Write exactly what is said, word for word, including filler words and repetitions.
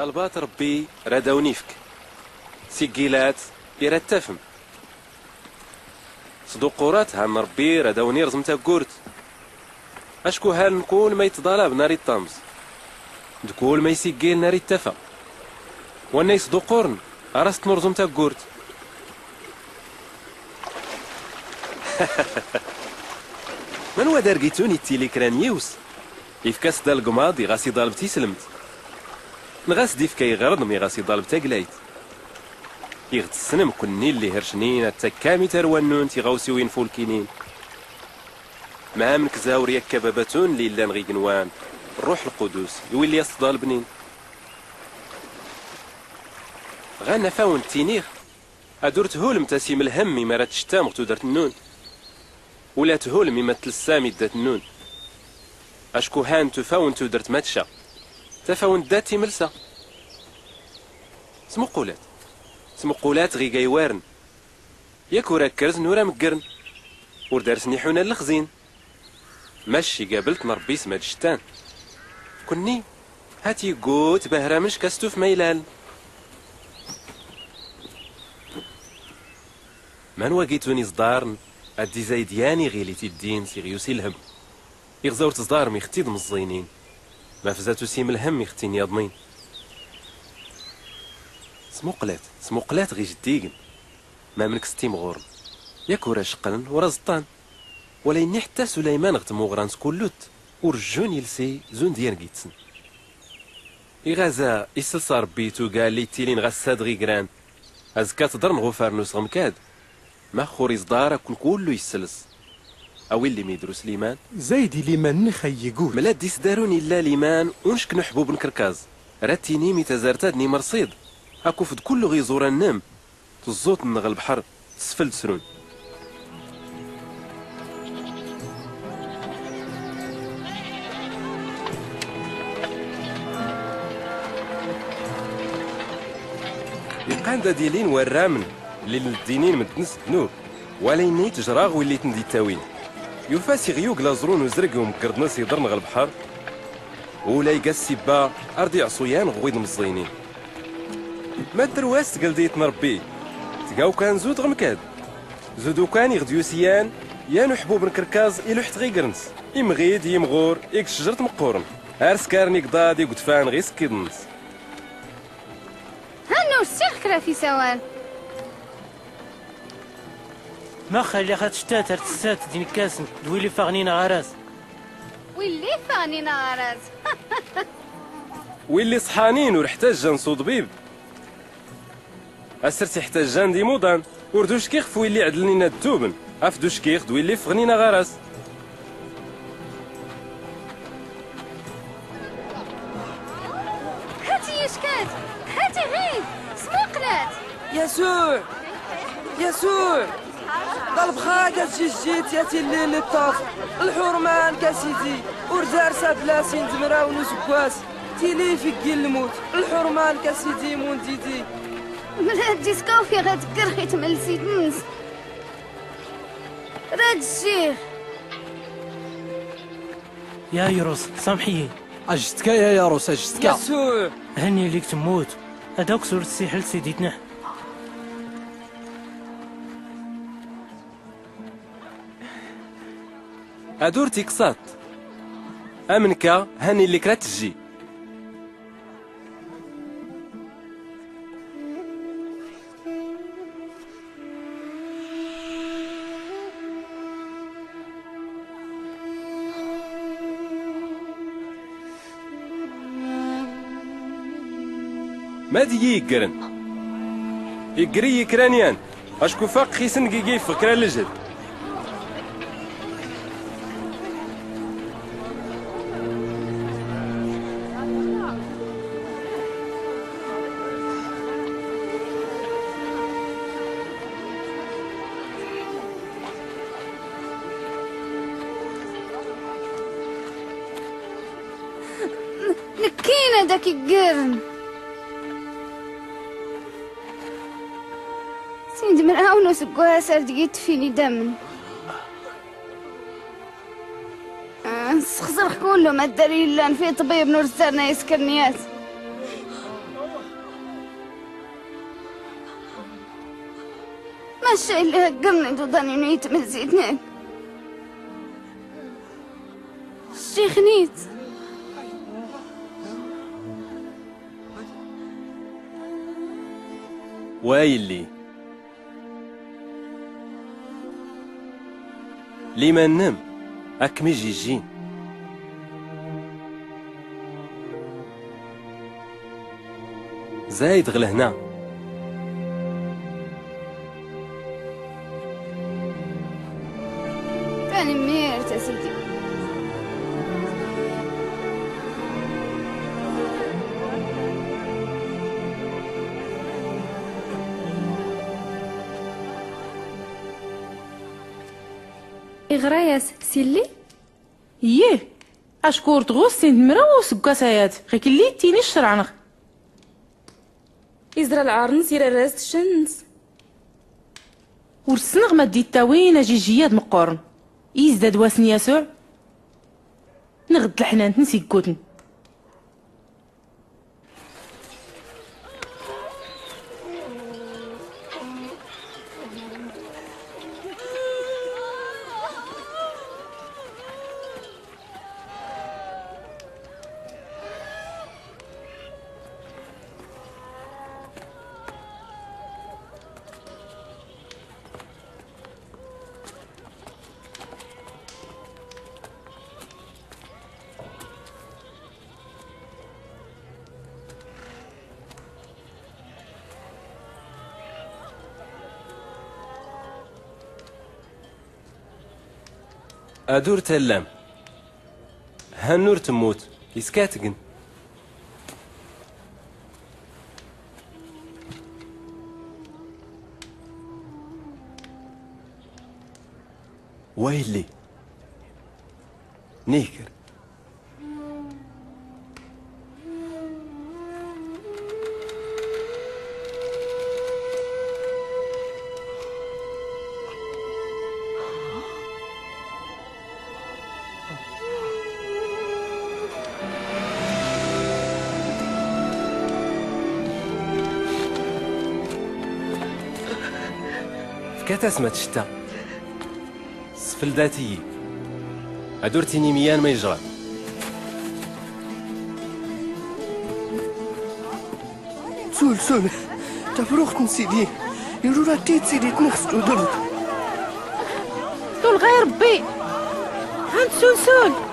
Ḍalbat Ṛebbi rad awn-ifk, siggilat i rad tafm. Sḍuqqurat han Ṛebbi rad awn-irẓm taggurt. Acku haln kull ma ittḍalab nar iṭṭamẓ, d kull ma isiggil nar ittafa. Wanna isḍuqqurn ar as-tn-urẓm taggurt. Manwa dargitun ittili kra n-yiws, ifk-as-d algmaḍ i ɣas iḍalb tislmt, nɣas d-ifk ayɣrḍ mi ɣas iḍalb taglayt. Iɣ tssnm kunni lli hircnin ad takkam i tarwa-nnun tiɣawsiwin fulkinin. Mamnk za ur yakka babatun lli illan ɣ-ignwan, Ṛṛuḥ Lqudus, i willi as-tḍalbnin. Ɣann afawn ttiniɣ, ad ur thulm tasimlhm i ma rad tctam ɣ tudrt-nnun, ula thulm i ma tlssam i ddat-nnun. Acku han tufawn tudrt ma tca, tafawn ddat timlsa. Smuqqulat, smuqqulat ɣ-ig aywarn. Yak ur akkrẓn ur amggrn, ur darsn iḥunan lxzin. Mac igablt n-Ṛebbi isma d-cttan. Kunni, hat iggut bahramn ckastuf ma ilaln. Manwa gitun iẓḍarn, ad-izayd yan iɣil i tiddin s-iɣ-yusi lhm. Iɣ za ur tẓḍarm ixtti d-mẓẓinin, maf za tusim lhm ixttin yaḍnin. Smuqlat, smuqlat ɣ-ijdign. Mamnk s-ttimɣurn, yak ur acqqln ur aẓṭṭan. Walaynni ḥtta Sulayman ɣ-tmuɣra-ns kullut, ur jjun ilsi zund yan gittsn. Iɣ aza issls a Ṛebbi i tuga lli ittilin ɣ-assad ɣ-igran, azkka tḍrn ɣ-ufrnus ɣ-mkad. Max ur iẓḍar akkwn kullu issls? A wi lli midrus liman. Zayd i liman-nx ay igut. Mla dd-isdarun illa liman unck n-uḥbub n-krkaz. Rad tinim i tazart-ad n-imrṣiḍ, akkuf d-kullu ɣ-iẓuran-nm. Tẓẓut-nn ɣ-lbḥr tesfld srun. Iqqan-d ad-ilin warramn lli ln-ddinin mddn s-ddnub, walaynni tjraɣ wi lli tn-d-ittawin. Yufas iɣ-yugl aẓru n-uzrg i umggṛḍ-ns iḍrn ɣ-lbḥr. Ula iga ssibba ar d-iɛṣu yan ɣ-wid mẓẓinin. Ma d-trwas tgldit n-Ṛebbi, tga ukan zud ɣ-mkad. Zud ukan iɣ-d-yusi yan, yan uḥbub n-krkaẓ iluḥ tɣigr-ns, imɣid, imɣur, ig-cjrt mqqurn, ar skarn igḍaḍ igdfan ɣ-iskkiḍ-ns. Hannu ssiɣ kra f-isawan. Max alliɣ ad tctat ar tssat d-inkkasn d wi lli ffɣnin ɣaras? Wi lli ffɣnin ɣaras? Wi lli ṣḥanin ur ḥtajjan s-uḍbib, asrt iḥtajjan d-imuḍan. Ur d-uckiɣ f-wi lli iɛdlnin ad-tubn, af d-uckiɣ d-wi lli ffɣnin ɣaras. Hati ickad! Hati ɣid! Smuqlat! Yasuɛ! Yasuɛ! Ḍalbɣ-ak ad-tjijjit ya tilli lli ṭṭaf. Lḥurma nk a Sidi, ur zar sabla sin d-mraw n-usggwas, tili f-iggi lmut. Lḥurma nk a Sidi mundidi. Mla dd-iskawfiɣ ad-ggrɣ i tmlsit-ns. Rad-jjiɣ. Yayrus, samḥ-iyi. Ajtka ya Yayrus, ajtka. Yasuɛ! Henni lli-k tmmut, ad-ak-tt-ur-tssiḥl tidit-nneḥ. Ad-ur t-iksaṭ. Amnka, henni lli-k rad-tjji. Mad iyi-iggrn? Iggr-iyi kra n-yan. Acku faqq xisn gigi iffɣ kra n-ljhd. Nekkin ad ak-iggrn. Dmraw n usggwas ar dgi tfini damn. Sxzrx kullu maddar illan fi ṭbib n urzzarna iskrnyat. Maca illi haggrni d uḍan inu itmzzitnen. Ccixnit. Wa illi. Liman-nnem akmi jijjin. Zayd ɣ lhna. Tanemmirt a sidi. Iɣra-yas s illi? Ih. Acku ur tɣus tin d mraw n usggwas ayad ɣikelli ittini ccreɛ-nneɣ. Izra lɛar-nnes, irarra-yas-d ccan-nnes. Ur ssneɣ ma dd-ittawin ajijji-ya d-meqqoren. Izdad wass n Yasuɛ neɣ d lḥnant-nnes iggutn. Ad ur tallam. Hannu ur temmut. Iskatgn. Wa illi. Nikr. Fkat-as ma tcetta. Sfeldat-iyi. Ad ur tinim i yan ma yejran. Sul, sul. Tafruxt n Sidi. Irura-t-id Sidi, tnexs tudert. Tul ɣer Rebbi. Hant sul, sul.